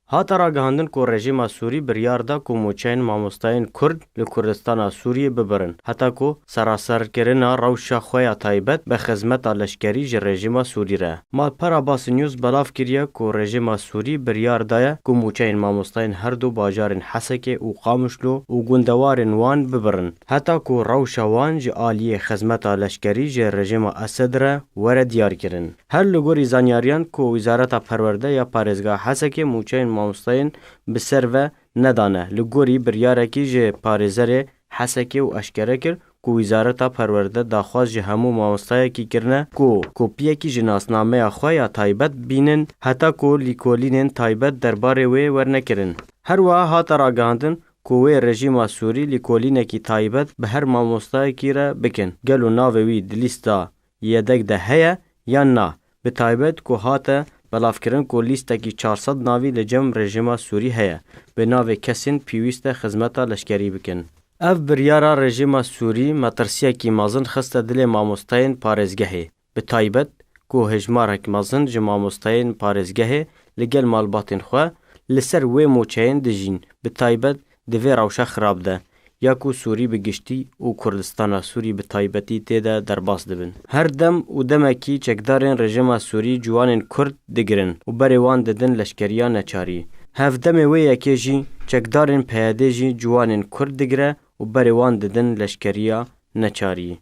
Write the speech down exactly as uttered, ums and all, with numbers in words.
Hate ragihandin ku rejîma Sûrî biryar da ku mûçeyên mamostayên Kurd li Kurdistana Sûriyê bibirin, heta ku seraserkirina rewşa xwe ya taybet bi xizmeta leşkerî ji rejîma Sûrî re. Malpera Basî News belav kiriye ku rejîma Sûrî biryar daye ku mûçeyên mamostayên her du bajarên Hesekê û Qamişlo û gundewarên wan bibirin, heta ku rewşa wan ji aliyê xizmeta leşkerî ji rejîma Esed re were diyarkirin. Her li gorî zanyariyan ku Wizareta Perwerde ya Parêzgeha Hesekê mûçeyên mamostayên bi ser ve nedane, li gorî biryarekî ji parêzerê Hesekê û eşkere kir ku Wizareta Perwerde daxwaz ji hemû mamostayekî kirine ku kopiyekî ji nasnameya xwe ya taybet bînin, heta ku lîkolînên taybet derbarê wê werne kirin. Her wiha hate ragihandin ku wê rejîma Sûrî lîkolînekî taybet bi her mamostayekî re bikin. Gelo navê wî di lîsta yedek de heye yan na? Bi taybet ku hate belavkirin ku lîstekî çar sed navî li cem rejîma Sûrî heye, bi navê kesên pêwîst e xizmeta leşkerî bikin. Ev biryara rejîma Sûrî metirsiyekî mezin xiste dilê mamosteyên parêzgehê. Bi taybet ku hejmarek mezin ji mamosteyên parêzgehê li gel malbatên xwe li ser wê mûçeyên dijîn, bi taybet di vê rewşa xirab de, ya ku Sûrî bi giştî û Kurdistana Sûrî bi taybetî tê de derbas dibin. Her dem û demekî çekdarên rejîma Sûrî ciwanên Kurd digirin û berê wan didin leşkeriya neçarî. Hevdemê wê yekê jî çekdarên P Y D'ê jî ciwanên Kurd digire û berê wan didin leşkeriya neçarî.